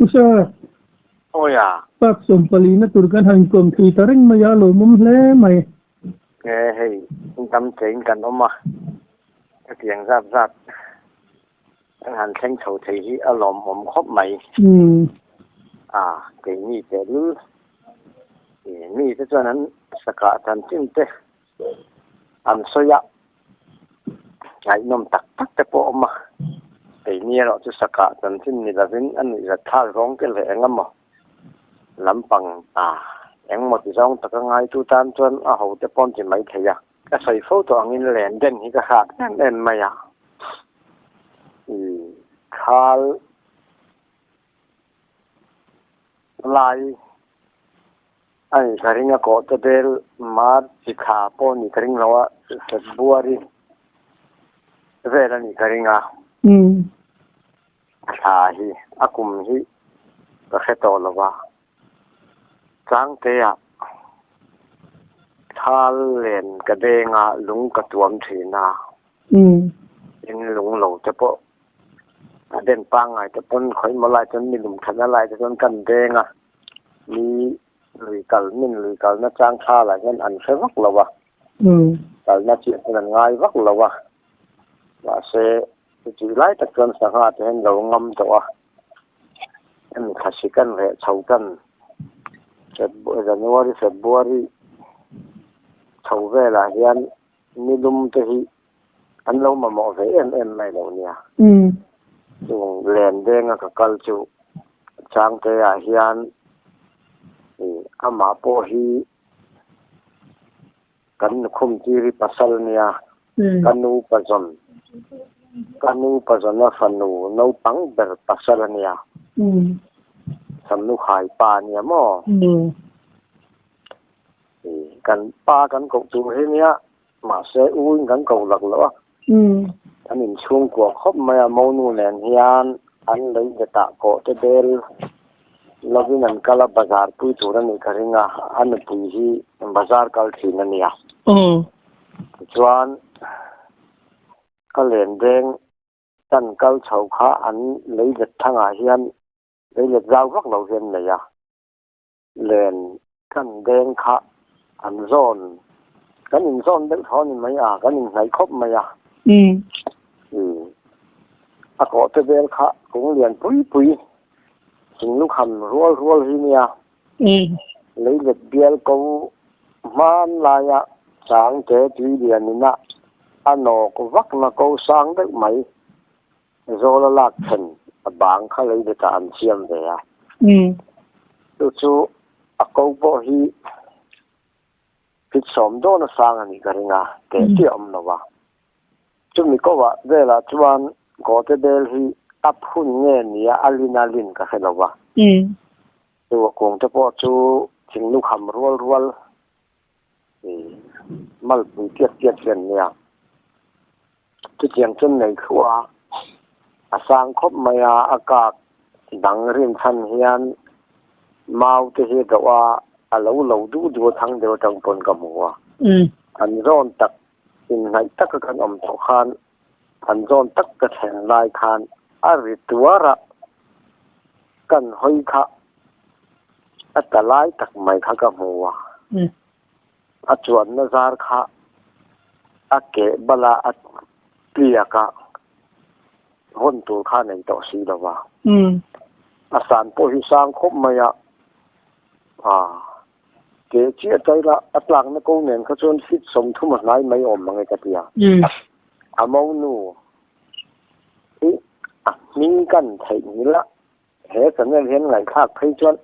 U Sir, Awia. Park sawmpalina tur kan han kawm thei ta reng mai a, lawmawm hle mai. Nge hei, in tam chein kan awm a, hetiang zat zat kan han thleng chho thei hi a lawmawm khawp mai. A, keini tehlul mite chuan an sakah chanchin te an sawi a, ngaihnawm tak tak te pawh a awm a, keini erawh chu sakah chanchin ni lovin a nuihzat thlak zawng te leh eng emaw lampang a engmaw ti zawng taka ngaitu tan chuan a ho te pawh an ti mai thei a. Ka sawi fo tawh angin len den hi ka hak em em mai a, ih thal lai A ni ka ring a kawh te bel March thla pawh ni ka ring lo a, February vel a ni ka ring a. A thla hi a kum hi ka hre tawh lo va, Changte ah thal len ka deng a, lung ka tuam thin a, in lung lo te pawh a den pangngai te pawn khawimaw lai chuan mi lum thatna lai te chuan kan deng a. Mi lui kal min lui kalna chang thla lah hian an hre vak lo a, kalna chiah chuan an ngai vak lo a, mahse chutih lai tak chuan sangha te hian lo ngam tawh a, hemi thlasi kan reh chho tan January February chho velah hian nilum te hi an lo mamawh ve em em mai lo nia. Chung len denga ka kal chu Changte ah hian amah pawh hi kan nukhum tiri pasal nia, ka nu pazawn, ka nu pazawna fanu naupang ber pasal a nia, Samnukhai pa nia maw? Kan pa kan koh tur hi nia. Mahse, u in kan ko lak loh a. Kan inchhungkua khawp mai a, Monu nen hian an lei betah kawh te bel lovin an kal a, bazar pui tur a nih ka ring a, a nupui hi bazar kal thin a nia. Tichuan, ka len deng kan kal chho kha an lei bet thangah hian lei let zau vak lo hian nei a. Len kan deng kha an zawn, kan inzawn deuh tho a ni mai a, kan inhnaih khawp mai a. Umm. A kawh te vel kha kung lian pui pui, thing lukham rual rual hi nia. Leilet bial ko hman laia changte tui lian ina a nawk vakna ko sang deuh mai. Zawla lak then a bang kha lei betah an siam ve a. Chu chu a ko pawh hi fit sawm dawn a sang a nih ka ring a, teh chiah a awm lo va. Chumi ko ah velah chuan Gawte bel hi a phun nge nia a lin a lin ka hre lo va. Chu a kung te pawh chu thing lukham rual rual malpui tiat tiat hian nia. Chutiang chuan nei thluah a, a sang khawp mai a, a kak dang rinchhan hian mau te hi doh a, a lo lo duh duh a thang deuh atang pawn ka hmu a. An zawn tak inhnaih taka kan awm tawh khan an zawn tak ka thlen lai khan a ri tuar a, kan hawi kha a ta lai tak mai kha ka hmu a. A chuanna zar kha a keh bala a tliak a, hawn tur kha a nei tawh si lo va. A san pawh hi sang khawp mai a, keh chiah taila a tlakna ko nen kha chuan feet 30 a hnai mai awm mang e ka ti a. A monu hi a hming kan theihnghilh a. He channel hian ngaihthlak phei chuan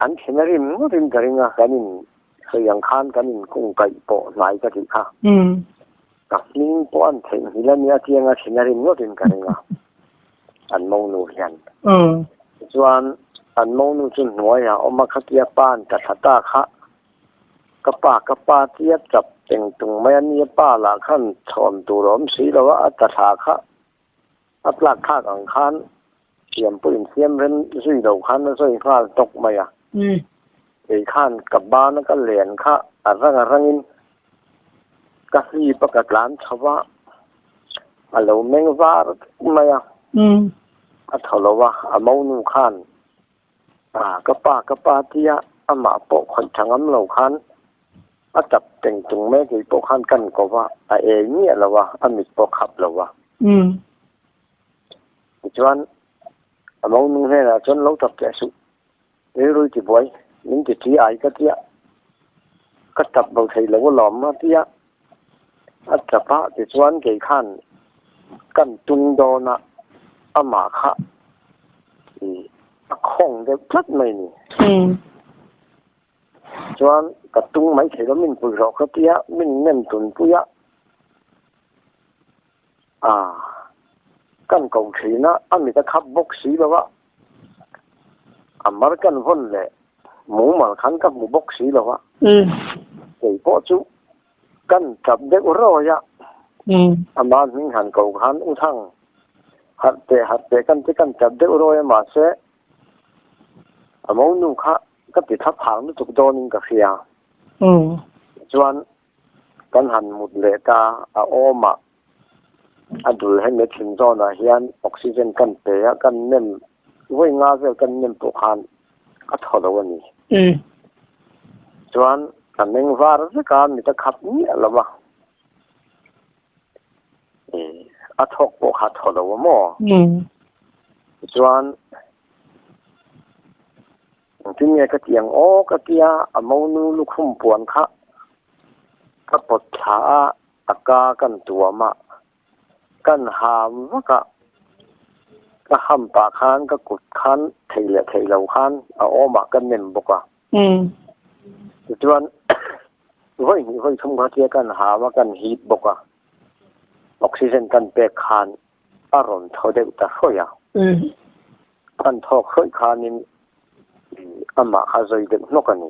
an thin a rim ngawt in ka ring a, kan in sawi ang khan kan in kungkaih pawh hnai ka tih kha. Ka hming pawh an theihnghilh a nia chiang a thin a rim ngawt in ka ring a, an monu hian. Tichuan an monu chu hnuaiah a awm a, khatia pa an ta thla ta kha ka pa ka pa tia chap teng tung mai a nia, pa lah khan chhawn tur a awm si lo a, a ta thla kha. A tlak thlak ang khan siam pawh insiam rem zui lo khan a zawi nghal tawk mai a. Kei khan ka bana ka len kha a rang a rangin ka hlip a ka tlan chho va, a lo meng var mai a. A thaw lo a, a monu khan a ka pa ka pa tia amah pawh khawih tha ngam lo khan a tap teng tung mai kei pawh khan kan ko va, a ei miah lo a, a mit pawh khap lo a. Tichuan a monu hnenah chuan lo tap teh suh, rilru i tibuai, min ti ṭi ai ka tia, ka tap bo thei lo alawm a tia, a tap a tichuan kei khan kan tung dawn a, amah kha a khawng deuh tlat mai ni. Chuan ka tung mai thei lo min pui rawh ka tia, min nem tun pui a, a kan ko thin a, a mit a khap bawk si lo a, a mar kan vawn leh mumal khan ka hmu bawk si lo a, kei pawh chu kan tap deuh rawi a, ama hming han ko khan u thang harh teh harh teh kan ti kan tap deuh rawi a mahse a monu kha ka ti thla phang lutuk dawnin ka hria. Chuan kan han mut leh ta a awmah a dul hemi thin zawnah hian oxygen kan pe a, kan nem vawi nga vel kan nem pawh khan a thaw lo a ni. Chuan a meng var vek a, mit a khap miah lo a, a thawk pawh kha a thaw lo a maw? Chuan Engtin nge ka ti ang aw ka ti a, a monu lukhum puan kha ka pawt thla a, a ka kan tuam a, kan ham vak a, ka ham pah khan ka kut khan thei leh thei lo khan a awmah ka nem bawk a. Tichuan vawi hnih vawi thum kha tia kan ham a, kan hip bawk a, oxygen kan pek khan a rawn thaw deuh ta hrawih a. Kan thawk hrawih khanin amah kha zawi deuh hnawk a ni.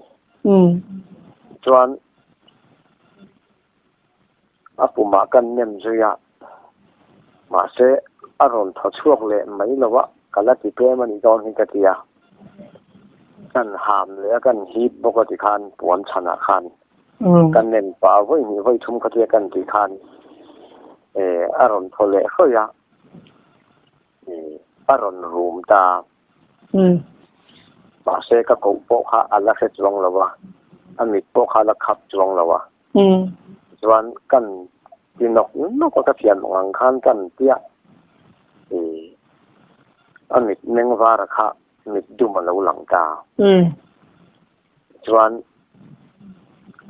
Chuan a pumah kan nem zui a, mahse a rawn thaw chhuak leh mai lo a, ka la ti tlem a nih dawn hi ka ti a. Kan ham leh a, kan hip bawk a ti khan puan chhanah khan kan nem pah vawi hnih vawi thum khatia kan tih khan a rawn thaw leh hrawih a. A rawn rum ta. Mahse ka koh pawh kha a la hre chuang lo a, a mit pawh kha a la khap chuang lo a. Chuan kan ti nawk nawk a, ka thiam ang khan kan tia a mit meng var kha mit dum a lo lang ta. Chuan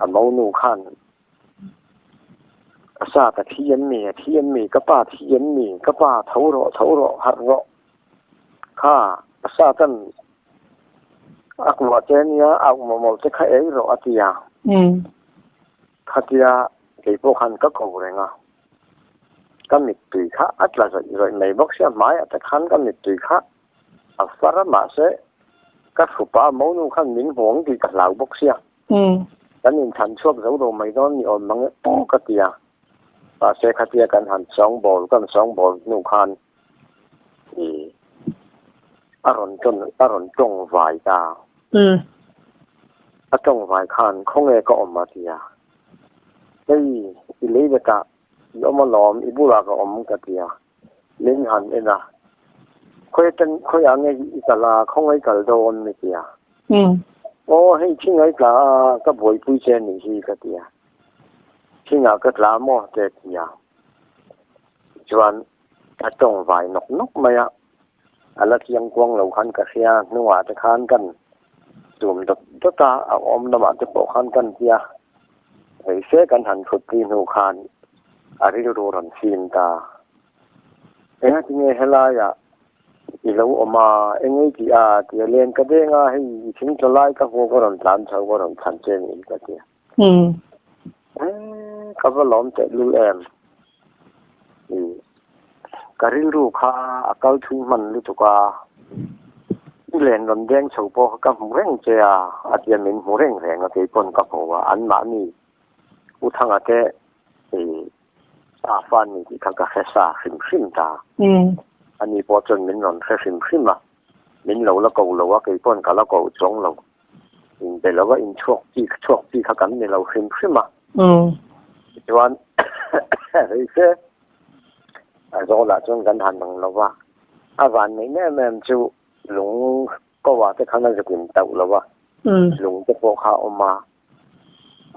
a monu khan A sa ka thi em mi, a thi em mi, ka pa thi em mi, ka pa tho rawh, tho rawh, harh rawh. Kha a sa tan a kuah che nia, a auh mawh mawh che kha ei rawh a ti a. Khatia kei pawh khan ka ko reng a, ka mittui kha a tla zawih zawih mai bawk sia, hmaiah te khan ka mittui kha a far a, mahse ka hrupa monu khan min hmu ang tih ka hlau bawk sia. Kan inthlan chhuak zo lo mai dawn ni awm mang e aw ka ti a. Mahse khatia kan han sawngbawl kan sawngbawl hnu khan i a rawn tawn a rawn tawng vai ta. A tawng vai khan khawnge ka awm a ti a. Hei i lei vetah i awm alawm i bulah ka awm ka ti a. Min han en a, Khawi atan khawiah nge i kal a, khawngaih i kal dawn mi ti a. Aw hei thingai tla a, ka buaipui che a nih hi ka ti a. Thingah ka tla maw te a ti a. Tichuan a tawng vai nawk nawk mai a, a la chiang kuang lo khan ka hria, hnungah te khan kan tum dawt dawt a, a awm lamah te pawh khan kan ti a. Rei kan han thutpui hnu khan a rilru rawn fim ta. Engatinge helaiah i lo awm a, eng ei tih a? tia len ka deng a, hei i thing tla lai ka hmu ka rawn tlan chho ka rawn chhan che niin ka ti a. Ka va lawm tehlul em? Ka rilru kha a kal thui hman lutuk a, i len rawn deng chho pawh kha ka hmu reng che a, a tia min hmu reng reng a, kei pawn ka hmu a, anmahni U Thanga te pa fa ni tih kha ka hre sa hrim hrim ta. Ani pawh chuan min rawn hre hrim hrim a, min lo la ko lo a, kei pawn ka la ko chuang lo. Inbe lo a, inchhuak chi chhuak chi kha kan ni lo hrim hrim a. Tichuan rei fe Aizawl ah chuan kan han ang lo va. A van neih em em chu lung ko ah te khan a zuk in tauh lo a, lung te pawh kha a awm a,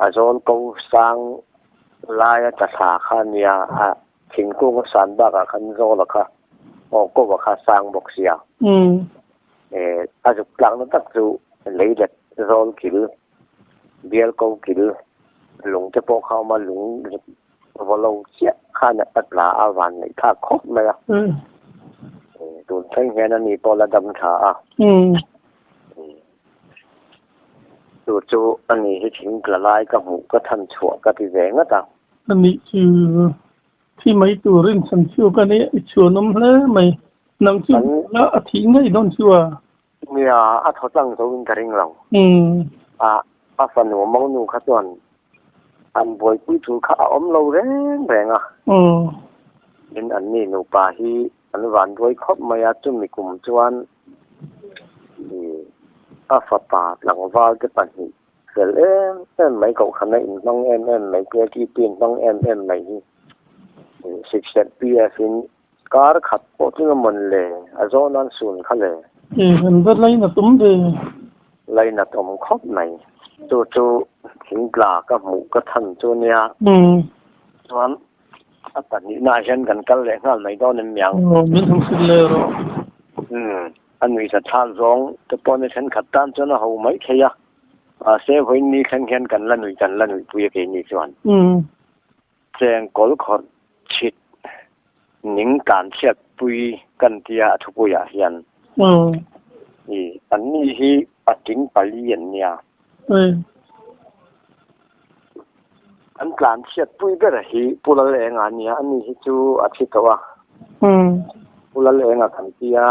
a zawl ko sang lai a tla thla kha a nia, a thingkung a san bakah khan zawl a kha aw ko a kha sang bawk sia. A zuk tlakna tak chu lei let zawl kil, bial ko kil, lung te pawh kha a awm a, lung zuk Vaw lo chiah khan a tla a van neih thlak khawp mai a. Tun thleng hian ani pawh la dam tha a. Chu chu ani hi thing tla lai ka hmuh ka than chhuah ka ti ve ngat a. Ani chu thi mai turin chhan chhuak a nia, i chhuanawm hle mai. Nang chu la a thih ngei dawn chu a. Nia, a thaw tlang zo in ka ring lo. A fanu monu kha chuan an buaipui tur kha a awm lo reng reng a. Tin, anni nupa hi an van buai khawp mai a, chumi kum chuan a fapa tlangval te pahnih fel em em mai, kohhran a inhmang em em mai, KTP inhmang em em mai hi Sikserh PF in Kar khat pawh tling a mawn le, a zawn an sun kha le. E, an va lainat awm ve. Lainat awm khawp mai. Chu chu thingtla ka hmuh ka than chu nia. Chuan a pahnihna ah hian kan kal leh nghal mai dawn em miang. Aw, min hmu hrilh leh rawh. Umm, a nuihza thlak zawng te pawh ni thenkhat tan chuan a ho mai thei a. Mahse vawiin ni thleng hian kan la nuih kan la nuihpui a keini chuan. Cheng kawl khawrh chhit ning tlan chhiat pui kan tia a thupuiah hian i anni hi patling pali an nia. An tlan chhiat pui ber hi Pu Lalenga a nia, ani hi chu a thi tawh a. Pu Lalenga kan tia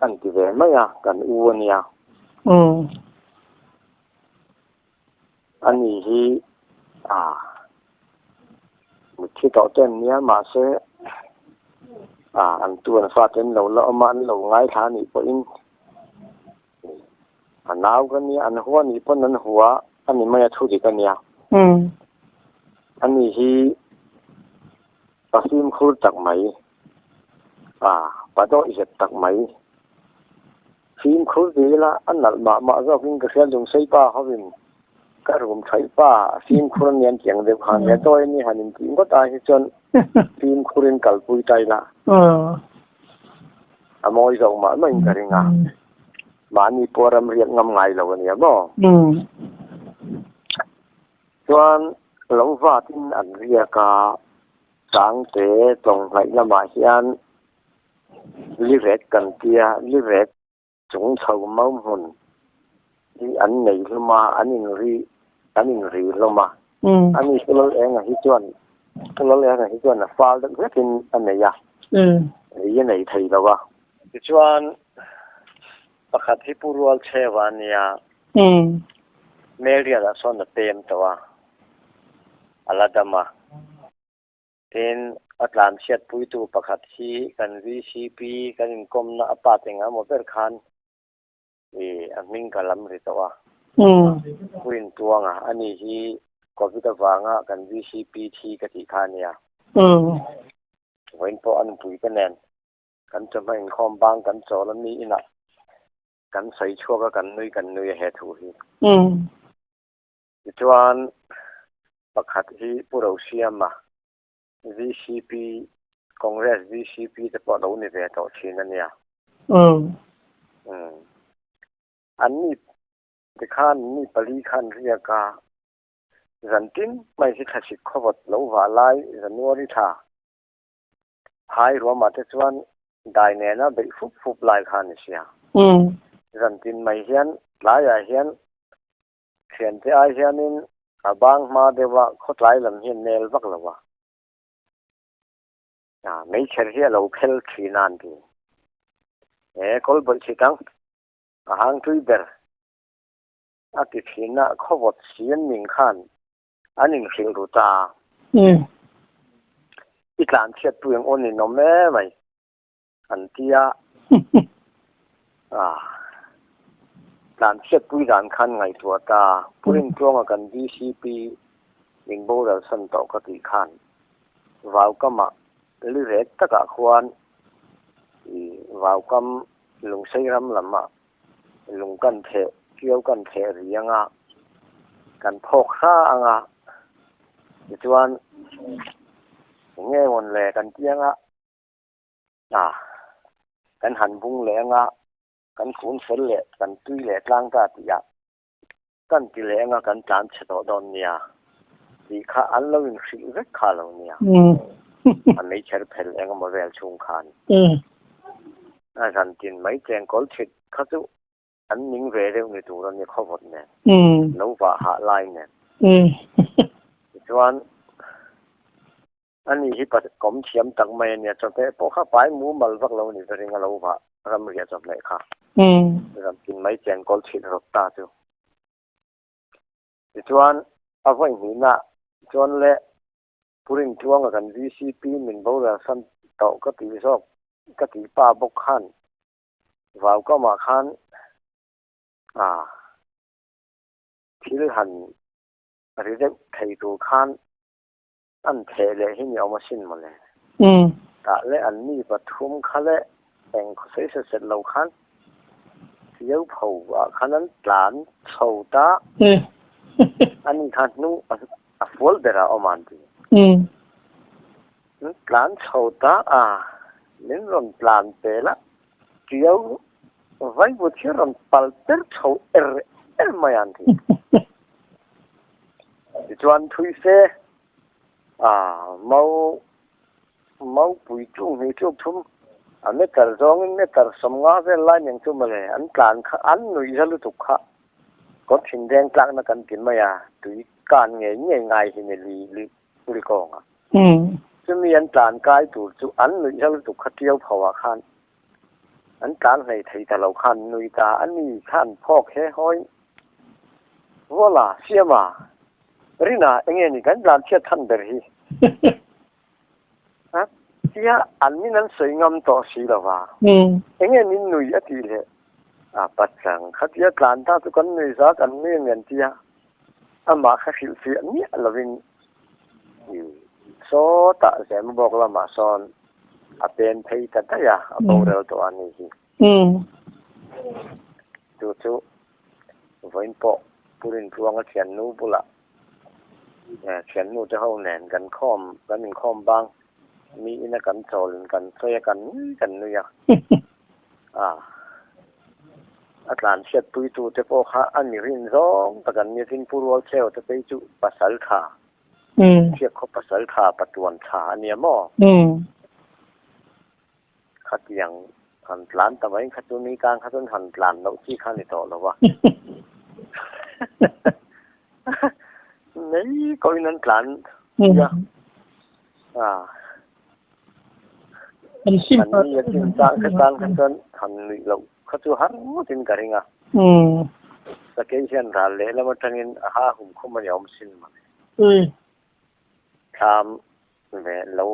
kan ti ve mai a, kan u a nia. Ani hi a mitthi tawh te an nia mahse a an tu an fate an lo la awm a an lo ngaithla a nih pawhin a nau ka nia an hua nih pawn an hua a ni mai a thu dik a nia. Ani hi pa fimkhur tak mai a pa dawih zet tak mai. Fimkhur ti ila a nalh mah mah zawkin ka hria lungsei pa hovin ka rum thaih pa fimkhur a nian tiang deuh khan he dawi ni han intih ngawt ai hi chuan fimkhurin kalpui ta ila a mawi zawk mah mah in ka ring a mahni pawh ram riak ngam ngai lo a nia maw chuan lo vatin an riak a changte tlawng hnaih lamah hian Livek kan tia, Livek chung chho mau hmun hi an nei hlawm a, an inri an inri hlawm a. Ani Pu Lal Enga hi chuan Pu Lal Enga hi chuan a fal deuh hlekin a nei a, ri a nei thei lo a. Tichuan pakhat hi Pu Rualchheva a nia, Merial-ah sawn a pem tawh a, a la dam a. Tin, a tlanchhiatpuitu pakhat hi kan VCP kan inkawmna a pa te engemaw ber khan i a hming ka lam ri tawh a. Pu Rintuanga, ani hi Covid avanga kan VCP thi ka tih kha a nia. Vawiin pawh a nupui te nen kan chawhma inkhawm bang kan chawl a mi inah kan sawi chhuak a, kan nui kan nui a he thu hi. Tichuan, pakhat hi Pu Rosiama, VCP, Congress VCP te pawh lo ni ve tawh thin a nia. Umm. Anni tikhan mi pali khan riak a, zantin mai hi thlasik khawvawt lo vah lai January thla phai ruamah te chuan dai nena beih fup fup lai kha a ni sia. Zantin mai hian tlaiah hian Thiante ai hianin a bang hma deuha khawtlai lam hi a nel vak lo a, meichher hi a lo phel thin a an ti. He kawlbawih chhit ang, a hang tui ber a ti thin a, khawvawt si an ning khan an inhrilh ru ta. I tlan chhiatpui ang aw ninawm emai. An ti a, tlan chhiatpui dan khan ngaihtuah ta, Pu Rintluanga kan VCP min boral san tawh ka tih khan Vaukamah li rek takah khuan I vaukam lungsei ram lam ah lung kan theh, kiau kan theh ri anga kan phawk hra anga tichuan enge mawn le kan ti anga ah kan han bung leh anga kan kun fel leh kan tui leh tlang ta tih ah kan ti leh anga kan tlan chhe tawh dawn nia tih kha an lo inhrilh vek kha lo nia. A meichher phel engemaw vel chhung khan a zan tin mai chengkawl chhit kha chu an ning ve deuh ni tur a ni khawvawt nen, lo vah hah lai nen. Tichuan Ani hi kawm thiam tak mai a nia, chawhmeh pawh kha pai mumal vak lo a ni ber in a lo vah ramriah chawhmeh kha. Ramtin mai chian kawl chhit rawt ta chu. Tichuan a vawi hnihna chuan le Purin Tluanga kan VCP min boral san tawh ka tih zawk ka tih pa bawk khan Vaukamah khan thil han ri deuh thei tur khan An theh leh hi ni awm asin mawle. Tah leh an mi pathum kha leh eng khawsawi set set lo khan Chiau pho ah khan an tlan chho ta. Ani kha hnu a fual ber ah awm an ti. An tlan chho ta a, min rawn tlan pel a, Chiau vaivut hi rawn pal per chho er er mai an ti. Tichuan thui se a mau maupui tlung hnih tluk thum a meter zawngin meter sawmnga vel lai nen chu mawle an tlan kha an nuih za lutuk kha kawr thin deng tlakna kan ti mai a tui kan ngei ngei ngai hi ni li li li kawng a chumi an tlan kai tur chu an nuih za lutuk kha tiau pho ah khan An tlan hlei thei ta lo khan nui ta a ni khan phawk he hawi Ruala, Siama, Rina enge ni kan tlan chhiat than ber hi a tia an min an sawi ngam tawh si lo va, enge min nui a tih leh a pachang khatia tlan ta chu kan nui za kan nui ang an tia amah kha hrilh fiah miah lovin sawtah Zemabawk lamah sawn a pen phei ta daih a, a boral tawh a ni hi. Chu chu vawiin pawh Pu Rintluanga thiannu bulah thiannu te ho nen kan khawm kan inkhawm bang mi ina kan chawl in kan sawi a kan nui kan nui a. A tlan hriatpuitu te pawh kha a mi rin zawng tak an ni tin Pu Rualcheu te phei chu pasal tha Thiak khaw pasal tha patuan tha a nia maw? Khatiang han tlan ta mai kha chu mi tan kha chuan han tlan loh chi kha a ni tawh lo va. Mai kohin an tlan nia. An sim An ni a chin chang kha tan kha chuan han nuih loh kha chu har ngawtin ka ring a. Sakei hian ral lehlam atangin a ha hum khum a ni awm sin mawle. Thlam ve lo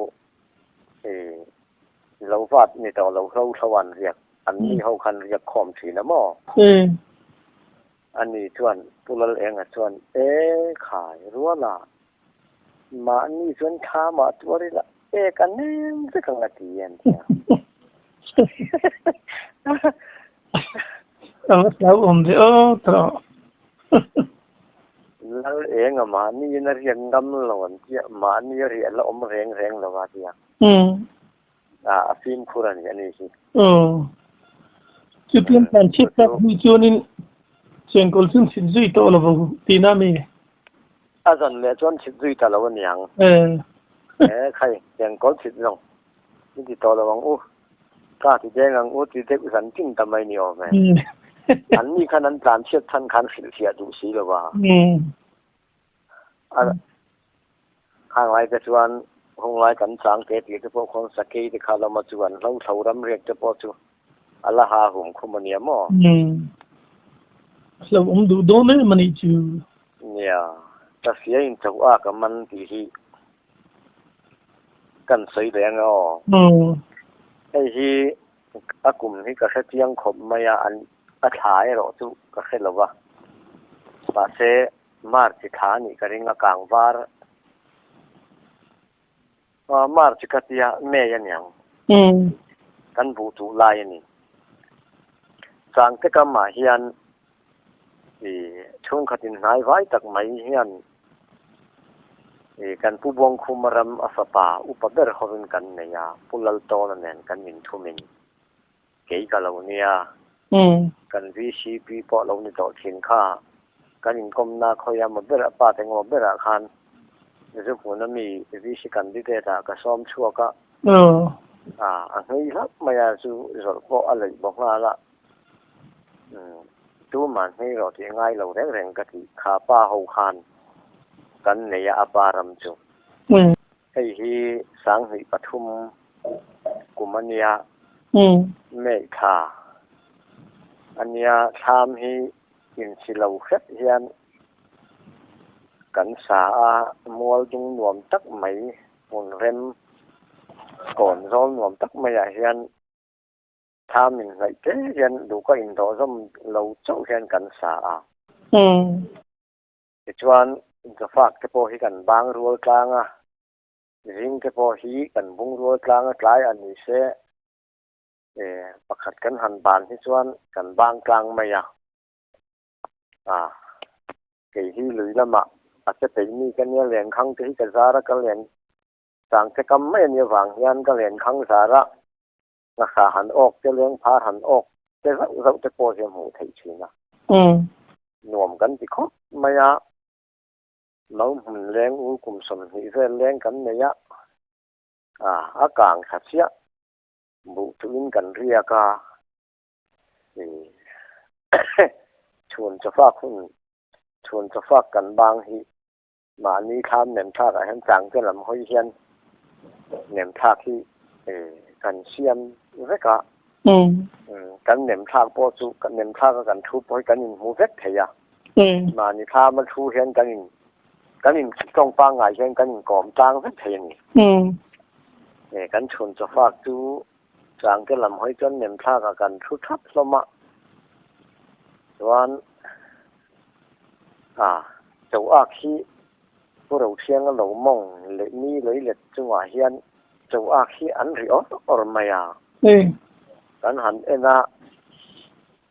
lo vat ni tawh lo hlo hlo an riak an ni ho khan riak khawm thin a maw? Ani chuan Pu Lalenga chuan e khai ruala Mahni chuan thla mah tuar ila ek a nem vek ang a ti an ti a. A va hlauhawm ve aw tawh. Lal eng a mahni in a riak ngam lo an ti a, mahni a riah la awm reng reng lo a ti a. A fimkhur a ni a ni hi. Aw. Chutiang tlan chhiat tak hnu chuanin chengkawl chu chhit zui tawh lo tihna a mi? A zan leh chuan chhit zui ta lo a niang. E khai, chengkawl chhit zawng i ti tawh lo ang u, ka ti deng ang u ti deuh zan tin ta mai ni awm e. An ni khan an tlan chhiat chhan khan hrilhfiah duh si lo va. A Khang lai te chuan hung lai kan chang te tih te pawh khawn sakei te kha lama chu an hlo thlo ram riak te pawh chu a la ha hum khum a nia maw? Hlo awm duh dawn em a nih chu. Nia, ka fia in cho a ka man tih hi kan sawi leh ang e aw. Hei hi a kum hi ka hre chiang khawp mai a, an a thla erawh chu ka hre lo va. Mahse March thla a nih ka ring a kang var March ka tia May a niang. Kan buh tuh lai a ni. Changte kamah hian i chhungkhat inhnai vai tak mai hian i kan Pu Buangkhuma ram a fapa upa ber hovin kan nei a, Pu Laltawna nen kan inthumin kei ka lo nia. Kan VCP pawh lo ni tawh thin kha kan inkawmna khawia maw ber a pa te ngaw berah khan zu hmuna mi VC candidate ah ka sawm chhuak a. A nghei hlauh mai a chu zawrh pawh a leih bawk nghal a. Tumah nghei rawh tih ngai lo reng reng ka tih kha pa ho khan kan nei a a pa ram chu. Hei hi 2003 kum a nia May thla a nia thlam hi insi lo hret hian kan sa a mual dung nuam tak mai hmun rem kawn zawl nuam tak maiah hian Thlam inhnaih te hian duhka indawh zawm lo chauh hian kan sa a. Tichuan, Zafak te pawh hi kan bang rual tlang a, zing te pawh hi kan bung rual tlang a tlai a ni se, pakhat kan han ban hi chuan kan bang tlang mai a. Kei hi lui lamah a che peih mi ka nia, lenkhang te hi ka zar a, ka len chang te kam mai a nih avang hian ka lenkhang zar a, Ngahra han awk te leng phar han awk te zauh zauh te pawh hi a hmuh theih thin a. Nuam kan ti khawp mai a, lo hmun leng u kum 20 vel leng kan nei a, a kang tha chiah buh tuin kan riak a, chhun chawfak hun chhun chawfak kan bang hi Mahni thlam nem thlak ah hian changte lam hawi hian nem thlak hi kan siam vek a, kan nem thlak pawh chu kan nem thlak a kan thu pawh hi kan inhmu vek thei a, mahni thlam a thu hian kan in kan in tawng pangngai hian kan inkawm tlang vek thei a ni. Kan chhun chawfak chu changte lam hawi chuan nem thlak ah kan thu thap hlawm a, chuan A, Choak hi Pu Rothianga lo mawng leh mi lei let chungah hian Choak hi an ri awr awr mai a. Kan han en a,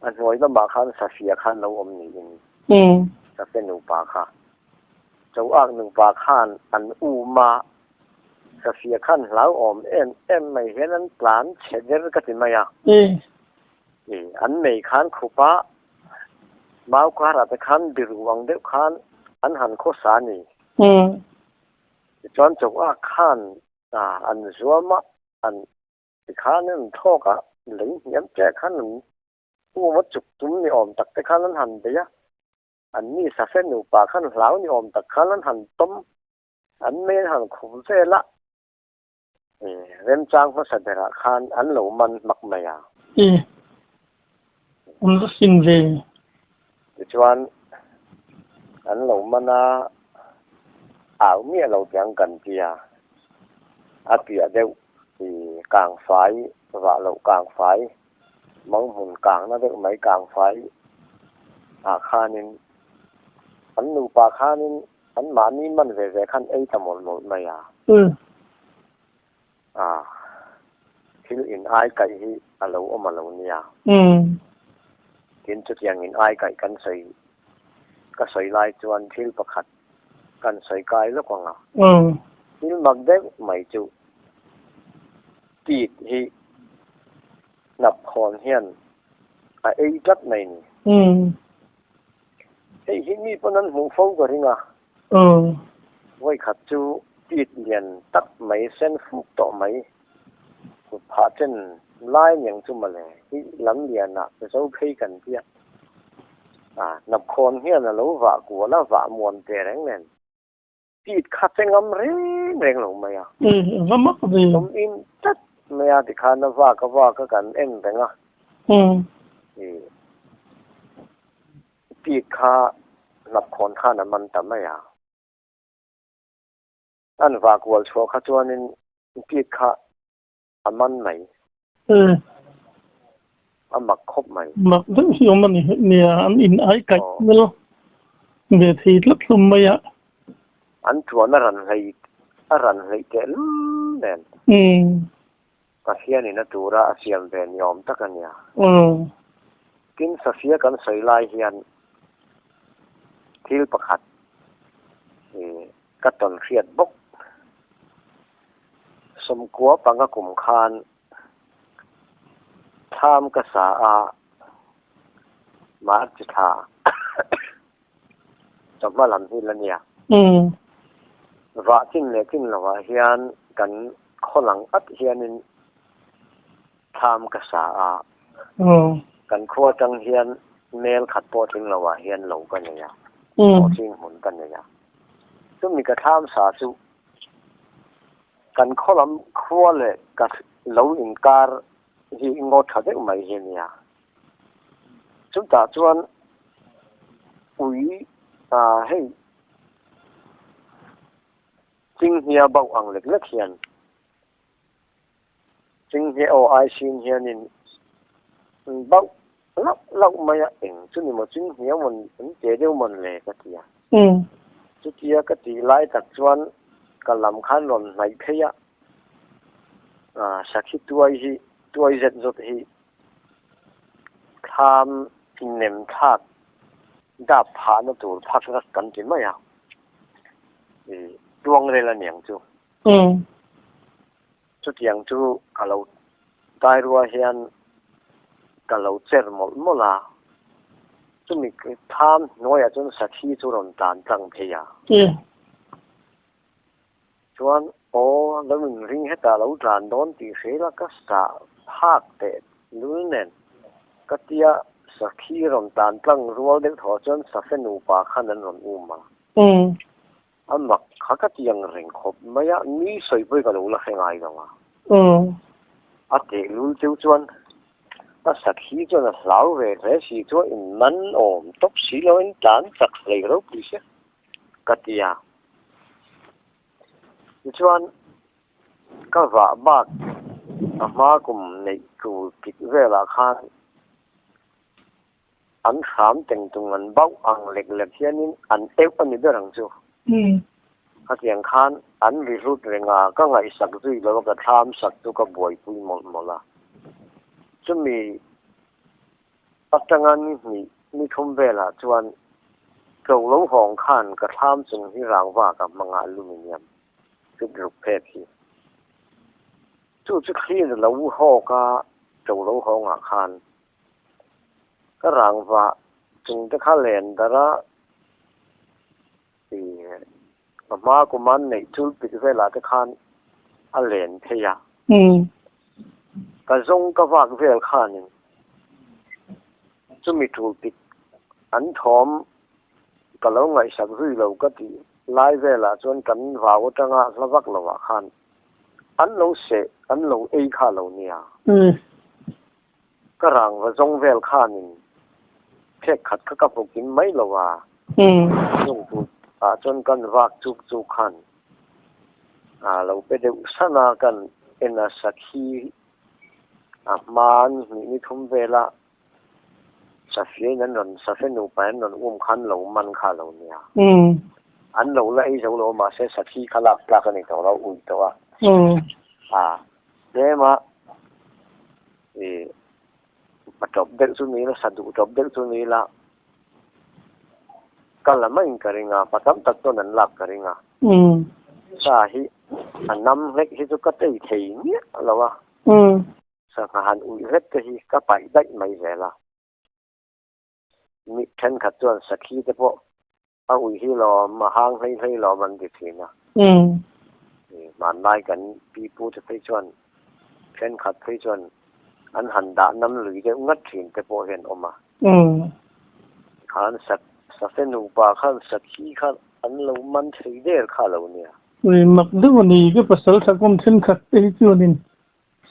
a hnuai lamah khan Safia khan lo awm niin Safia nupa kha. Choak nupa khan an um a, Safia khan hlauhawm em em mai hian an tlan chhe der ka ti mai a. An mei khan khupa Mau karah te khan biru ang deuh khan an han khawsa a ni. Tichuan chawhah khan an zuam a, an tikhan an thlawk a, lei hniam chiah khan an um a chuk tum ni awm tak te khan an han bei a, an ni safe nupa khan hlau ni awm tak khan an han tawm, an mei an han khup vel a. Remchang hmasa berah khan an lo man hmak mai a. I an va fing ve. Tichuan an lo man a, au miah lo tiang kan ti a, a piah deuh i kangfai vah loh kangfai mang hmun kangna deuh mai kangfai ah khanin an nupa khanin An mahni man ve ve khan ei ta mawlh mawlh mai a. A, thil in ai kaih hi a lo awm a lo nia. Tin, chutiang in ai kaih kan sawi, ka sawi lai chuan thil pakhat kan sawi kai lawk ang a. Thil mak deuh mai chu tit hi hnap khawn hian a ei tlat mai ni. Hei hi mi pawn an hmuh fo ka ring a. Vawikhat chu tit lian tak mai sen fuk tawh mai kut phah chen lai niang chu mawle hi lam lianah zo phei kan tia. A hnapkhawn hian a lo vah kual a vah muan teh reng nen tit kha che ngam reng reng lo mai a. Va mak ve. Awm in tlat mai a tikhan a vak a vak a kan en reng a. Tit kha hnapkhawn khan a man ta mai a. An vah kual chhuah kha chuanin tit kha a man mai. A mak khawp mai. Mak deuh hi awm a ni. Nia, an in ai kaih mel ve thei tlat hlawm mai a. An tuan a ran hlei, a ran hleih teh lul nen. Pathianin a tura a siam ve ni awm tak a nia. Tin, Safia kan sawi lai hian thil pakhat ka tawn hriat bawk. 95 kum khan thlam ka sa a, March thla chawhma lam hi la nia. Vah chin leh chin lovah hian kan khaw lang at hianin thlam ka sa a, kan khua atang hian mel khat pawh tling lovah hian lo ka nei a, hlawhtling hmun ka nei a. Chumi ka thlam sa chu kan khaw lam khua leh ka lo inkar hi ngaw tha deuh mai hi a nia. Chutah chuan ui hei Chinghnia bauh ang lek lek hian Chinghnia aw ai sin hianin bauh lauh lauh mai a, eng chu ni maw Chinghnia mawn an che deuh mawn le ka ti a. Chutia ka tih lai tak chuan ka lam khan rawn hnaih phei a, sakhi tuai hi tuai zet zawt hi Thlam nem thlak dap phahna tur phak rak kan ti mai a, i tuang rel a niang chu. Chutiang chu ka lo dai rual hian ka lo cher mawlh mawlh a, chumi thlam hnuaiah chuan sakhi chu rawn tlan tlang phei a. Chuan aw lo inring hetah lo tlan dawn tih hre ila ka sah phak teh lul nen ka tia sakhi rawn tlan tlang rual deuh thaw chuan safe nupa khan an rawn um a. A mak kha ka ti ang reng khawp mai a, mi sawi pawh hi ka lo la hre ngai lo a. A teh lul cheu chuan a sakhi chuan a hlau ve hle si chuan in man awm tawp si lo in tlan chak hlei ropui sia. Ka ti a. Tichuan, ka vah bak a hma kum neih tur tik velah khan an hram teng tung an bauh ang lek lek hianin an euh a ni ber ang chu. Khatiang khan an ri hlut reng a, ka ngaihsak zui lo a, ka thlam sak chu ka buaipui mawlh mawlh a. Chumi Atanga ni hnih ni thum velah chuan tlo lo hawng khan ka thlam chung hi rangva ka hmang a aluminium fit ruk phek hi. Chu chu thlir lo hawk a tlo lo hawngah khan ka rangva chung te kha len darh a i ka hma kuman neih chul pik velah te khan a len thei a. Ka zawng ka vak vel khanin chumi tul pik an thawm ka lo ngaihsak zui lo ka tih lai velah chuan kan vau atanga hla vak lovah khan an lo seh an lo ei kha lo nia. Ka rangva zawng vel khanin phek khat kha ka hmu kim mai lo a, chung tur ah chuan kan vak chuk chuk khan a lo pe deuh san a, kan en a sakhi a hma ni hnih ni thum vela safiain an rawn safe nupa in an rawn um khan lo man kha a lo nia. An lo la ei zo lo a mahse sakhi kha lak tlak a ni tawh lo ui tawh a. A tlem a. I a tawp deuh chu ni la, sa duh tawp deuh chu ni la, ka la maiin ka ring a, pa tam tak chuan an lak ka ring a. Sa hi a nam hlek hi chu ka tei thei miah lo a, sangha han uih hlek te hi ka paih daih mai zel a. Mi thenkhat chuan sakhi te pawh a ui hi lawm, a hang hlei hlei lawm an ti thin a. Hmanlai kan pi pu te phei chuan thenkhat phei chuan an han dah nam lui deuh ngat thin te pawh hian awm a. Khan safe nupa khan sakhi kha an lo man thei der kha lo nia. Ui mak deuh a ni ka pasal thakawm thenkhat te hi chuanin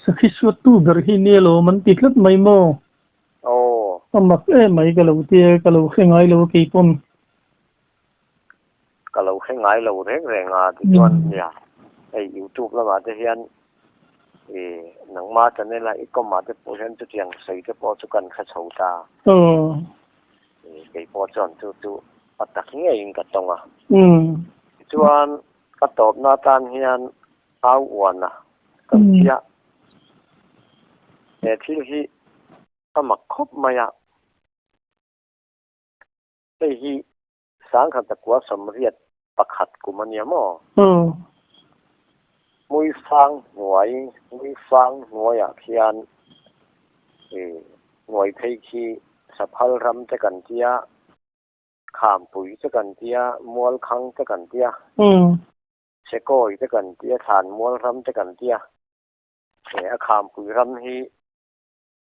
sakhi suattu ber hi nia lawm an ti tlat mai maw? Aw. A mak em mai ka lo tia ka lo hre ngai lo keipawn. Ka lo hre ngai lo reng reng a tichuan nia hei youtube lamah te hian i nangma channel a i kawm ah te pawh hian chutiang sawi te pawh chu kan hre chho ta. Aw. Keipawh chuan chu chu a tak ngeiin ka tawng a. Tichuan ka tawpna atan hian au uan a kan tia. He thil hi a mak khawp mai a, hei hi 1981 kum a nia maw? Hmuifang hnuai, Hmuifang hnuaiah khian hnuai phei khi Saphal ram te kan tia, Khampui te kan tia, Mualkhang te kan tia, Sekawi te kan tia, Thlanmual ram te kan tia. He a Khampui ram hi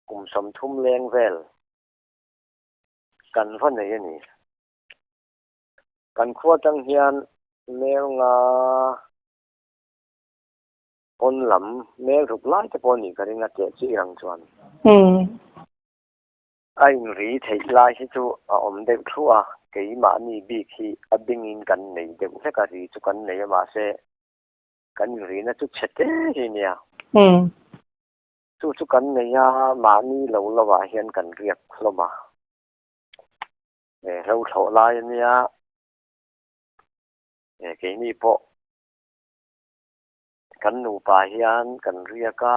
kum 30 leng vel kan va nei a ni. Kan khua atang hian mel nga pawn lam mel ruk lai te pawh a nih ka ring a teh chi ang chuan. A inri theih lai hi chu a awm deuh thluah a, keimahni bik hi a bingin kan nei deuh hlek a, ri chu kan nei a mahse kan inrina chu chhe te hi nia. Chu chu kan nei a, mahni lo lo ah hian kan riak hlawm a. Hlo thlawh lai a nia, keini pawh kan nupa hian kan riak a,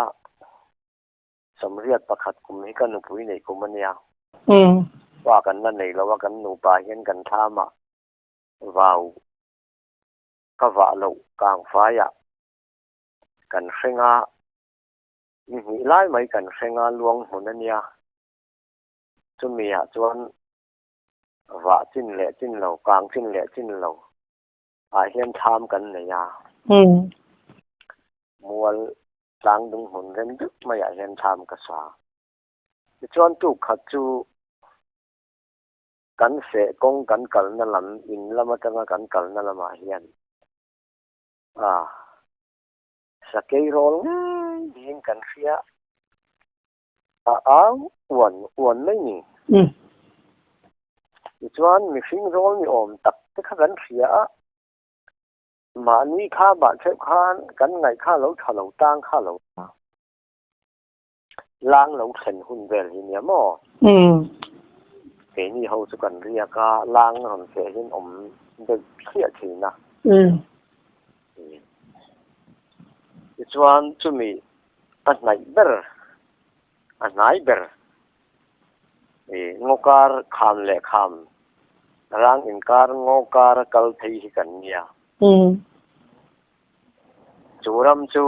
81 kum hi ka nupui neih kum a nia. Pa kan la nei lo a, kan nupa hian kan thlam ah vau ka vah loh kangfai ah kan hreng a, ni hnih lai mai kan hreng a, luang hmun a nia. Chumi ah chuan vah chin leh chin lo, kang chin leh chin lo ah hian thlam kan nei a. Mual tlang dung hmun rem deuh mai ah hian thlam ka sa. Tichuan tuk khat chu kan feh kawng kan kalna lam in lam atanga kan kalna lamah hian a sakei rawl ngei niin kan hria. A au uan uan mai ni. Tichuan mihring rawl ni awm tak te kha kan hria a, mahni kha mah theuh khan kan ngaih kha lo tha lo tang kha lo lang lo thlen hun vel hi nia maw? Keini ho chu kan riak a, lang rawn feh hian awm deuh thliah thin a. Tichuan chumi a hnaih ber, a hnai ber i ngaw kar kham leh kham rang inkar ngaw kar a kal phei hi kan nia. Chu ram chu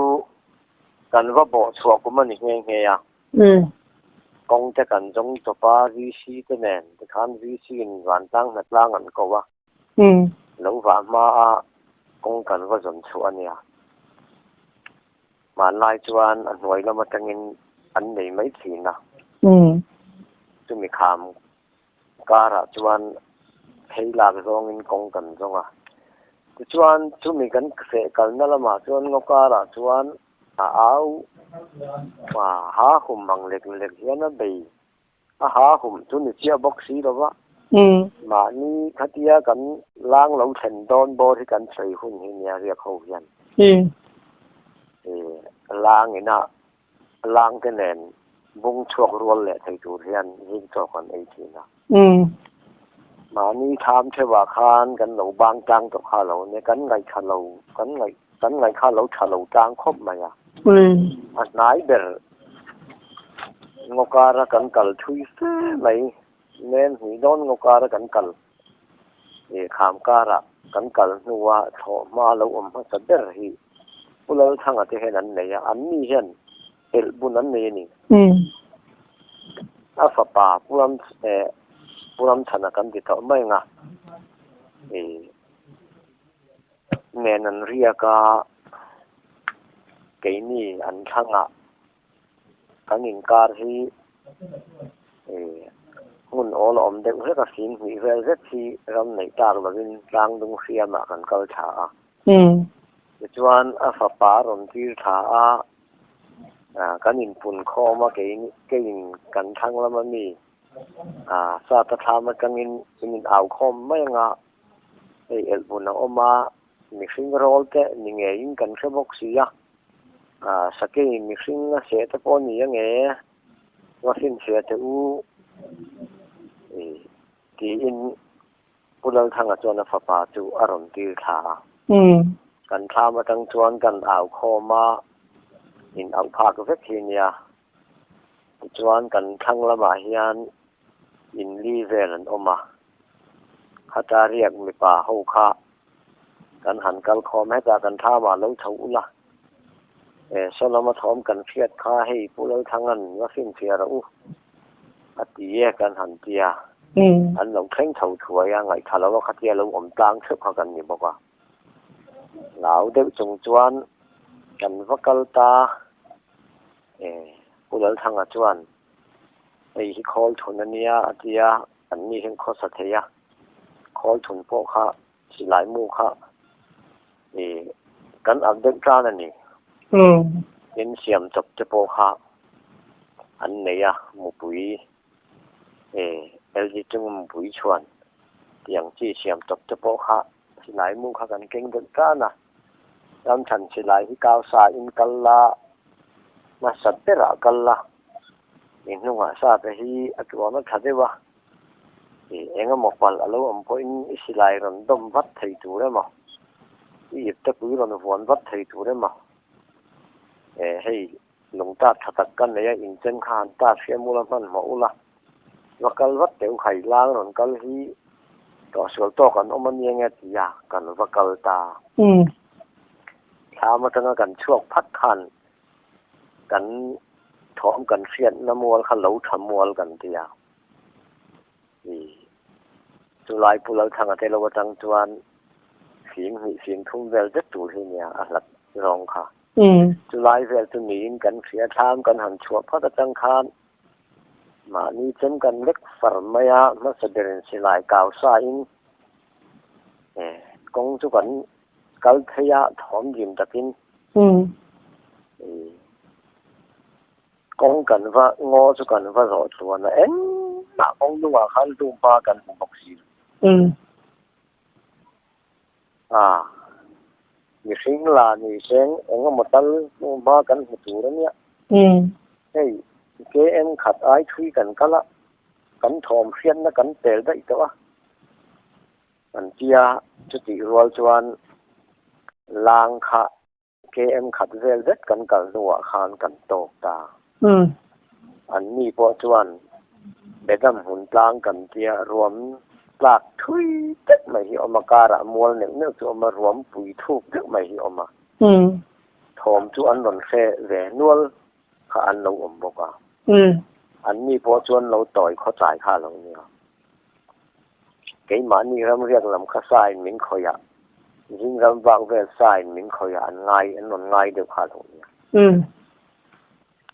kan va bawh chhuah kum a ni nghe nghe a. Kawng te kan zawng chawp a, VC te nen tikhan VC in vantlang hnatlang an ko a. Lo vah hma a kawng kan va zawn chhuah a nia. Hmanlai chuan a hnuai lam atangin an nei mai thin a. Chumi kham karah chuan phei lak zawngin kawng kan zawng a. Tichuan chumi kan feh kalna lamah chuan ngaw karah chuan a au a ha hum ang lek lek hian a bei A ha hum chu ni chiah bawk si lo va. Mahni khatia kan lang lo thlen dawn bawr hi kan sawi hun hi nia riak ho hian. Lang ina lang te nen bung chhuak rual leh thei tur hian zing chaw kan ei thin a. Mahni tham theuhah khan kan lo bang tlang tawh kha lo nia, kan ngaihthla lo, kan ngaih kan ngaih kha lo tha lo tlang khawp mai a. A hnai ber ngaw kara kan kal thui fe mai, nen hnih dawn ngaw kara kan kal ih kham karah kan kal hnua thlawh hma lo awm hmasa ber hi Pu Lalthanga te hian an nei a, an ni hian elh bun an nei a ni. A fapa Pu Ram eh Pu Ramchhana kan ti tawh mai ang a, ih Nen an riak a, keini an thlangah kan inkar hi hmun awl a awm deuh hlek a, fing hnih vel zet hi ram neih tlak lovin tlang dung hriamah kan kal thla a. Tichuan a fapa a rawn tir thla a, kan inpun khawm a, keiin kan thlang lama mi sata thlam atangin in in au khawm mai ang a. Hei elhbun a awm a, mihring rawl te ni ngeiin kan hre bawk si a, sakei mihring a seh te pawh a ni ang e, va finchhia teh u tiin Pu Lalthanga chuan a fapa chu a rawn tir thla a. Kan thlam atang chuan kan au khawm a, in auh phak vek hi nia. Tichuan kan thlang lamah hian in li vel an awm a, khata riak mipa ho kha kan han kal khawm hetah kan thlamah lo tho ula, e saw lama thawm kan hriat kha hei Pu Lalthanga'n va finfiah rawh u a ti e kan han ti a, an lo thleng tho thuai a, ngaihthla lova khatia lo awm tlang theuh kha kan ni bawk a. Lau deuh chung chuan kan va kal ta e Pu Lalthanga chuan hei hi khawl thun a nia a ti a, an ni hian khawsa thei a, khawl thun pawh kha silai mu kha e kan ak deuh tan a ni. In siam chawp te pawh kha an nei a, mupui e LG chunga mupui chhuan tiang chi siam chawp te pawh kha silai mu kha kan keng deuh tan a, ramchhan silai hi kau sa in kal la, hmasa berah kal la, i hnungah sa te hi a tuam a tha deuh a, i eng emaw palh a lo awm pawhin i silai rawn dawm vat thei tur emaw, i ipte pui rawn vuan vat thei tur emaw, e hei Lungtat tha tak ka nei a, inchen kha han tat hriam ula hmanhmawh ula, va kal vat teh u khai lang rawn kal hi tawhsual tawk an awm a nia nge ti a, kan va kal ta. Thlam atanga kan chhuak phat khan kan thawm kan hriatna mual kha lo tha mual kan ti a, i chulai Pu Lalthanga te lo atang chuan fing hnih fing thum vel zet tur hi nia a hlat zawng kha. Chulai vel chu niin kan hria thlam kan han chhuah phawt atang khan mahni chem kan lek far mai a, hmasa berin silai kau sa in kawng chu kan kal thei a thawm dim takin kawng kan va ngaw chu kan va zawh tluan a, engmah kawng hnungah khan hlumpa kan hmu bawk si lo. A, mihring la ni seng eng emaw tal hma kan hmu tur a nia. Hei, KM khat ai thui kan kal a, kan thawm hriatna kan pel daih tawh a. An tia, chutih rual chuan lang kha KM khat vel vek kan kal hnuah khan kan tawk ta. An ni pawh chuan Bedam hmun tlang kan tia ruam tlak thui deuh mai hi awm a, karah mual neuh neuh chu awm a, ruam pui thuk deuh mai hi awm a. Thawm chu an rawn hre ve nual kha an lo awm bawk a. An ni pawh chuan lo tawi khawtlai kha a lo nia. Keimahni ramriak lam kha sain min khawih a, zing ram vak vel sain min khawih a, an ngai, an rawn ngai deuh kha lo nia.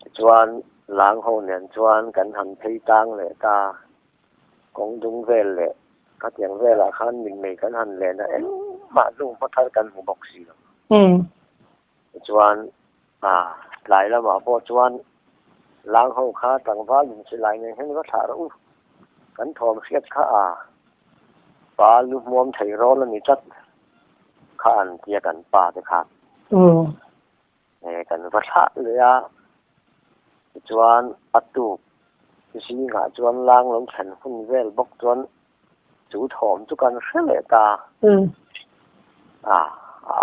Tichuan, lang ho nen chuan kan han phei tang leh ta, kawng dung vel leh khatiang velah khan mitmei kan han len a, engmah hnu hma thar kan hmu bawk si lo. Tichuan, tlai lamah pawh chuan lang ho kha tlangval in silai nen hian va thlah rawh u, kan thawm hriat kha a pa lu hmuam thei rawl a ni tlat kha an tia kan pa te khan kan va thlah leh a. Tichuan, a tuk zingah chuan lang lo thlen hun vel bawk chuan Chu thawm chu kan hre leh ta. A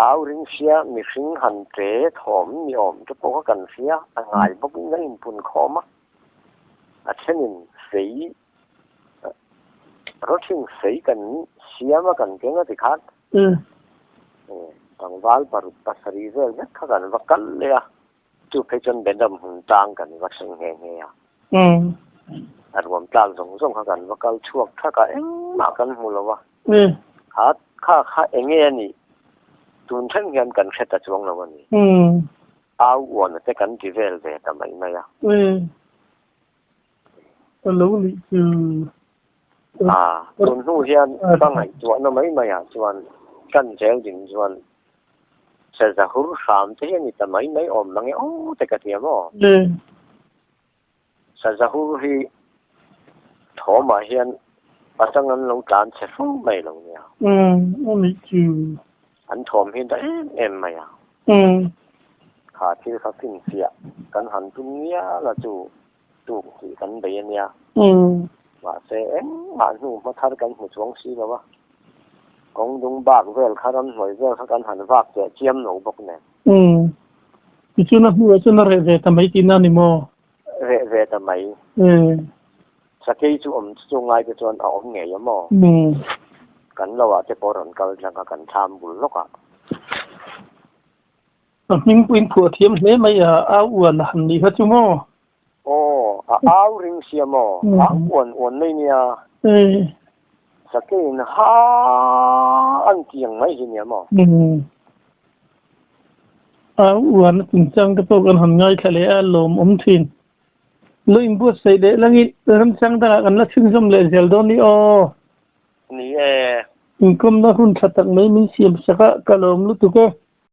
au ring sia, mihring han ṭe thawm ni awm te pawh kha kan hria, a ngai bawkin a inpun khawm a. A thenin fei, rawthing fei kan siam a kan keng a ti khan. Tlangval paruk pasarih vel vek kha kan va kal leh a. Chu phei chuan Bedam hmun tlang kan va thleng nghe nghe a. A ruam tlak zawng zawng kha kan va kal chhuak thak a, engmah kan hmu lo a. Kha kha kha eng nge a nih? Tun thleng hian kan hre ta chuang lo a ni. Au uana te kan ti vel ve ta mai mai a. Ka lo nih chu. A, tun hnu hian ka ngaihtuahna mai maiah chuan kan zel ding chuan Seza hur hram te hi a ni ta mai mai awm mang e aw te ka ti a maw? Seza hur hi thawmah hian atang an lo tlan chhe fo mai lo nia. A nih chu. An thawm hi da em em mai a. Kha thil kha finfiah kan han tum ngial a chu tuk tih kan bei a nia. Mahse engmah hnu hma thar kan hmu chuang si lo a. Kawng dung bak vel kha ramhnuai vel kha kan han vak teh chiam lo bawk nen. Tichuan a hnuah chuan a reh ve ta mai tihna a ni maw? Reh ve ta mai. Sakei chu awm chu ngai te chuan a awm ngei a maw? Kan lo ah te pawh rawn kal tlang a kan thlam bul lawk ah. A hming pawh in phuah thiam hle mai a, au uan a han nih kha chu maw? Aw, a au ring sia maw? Au uan uan mai nia. Sakei in ha an ti ang mai hi nia maw? Au uan a chungchang te pawh kan han ngaithla leh a, lawmawm thin. Lo inbuatsaih leh langin remchang dangah kan la chhunzawm leh zel dawn ni aw. Ni e. Inkawmna hun tha tak mai min siam sak a, ka lawm lutuk e.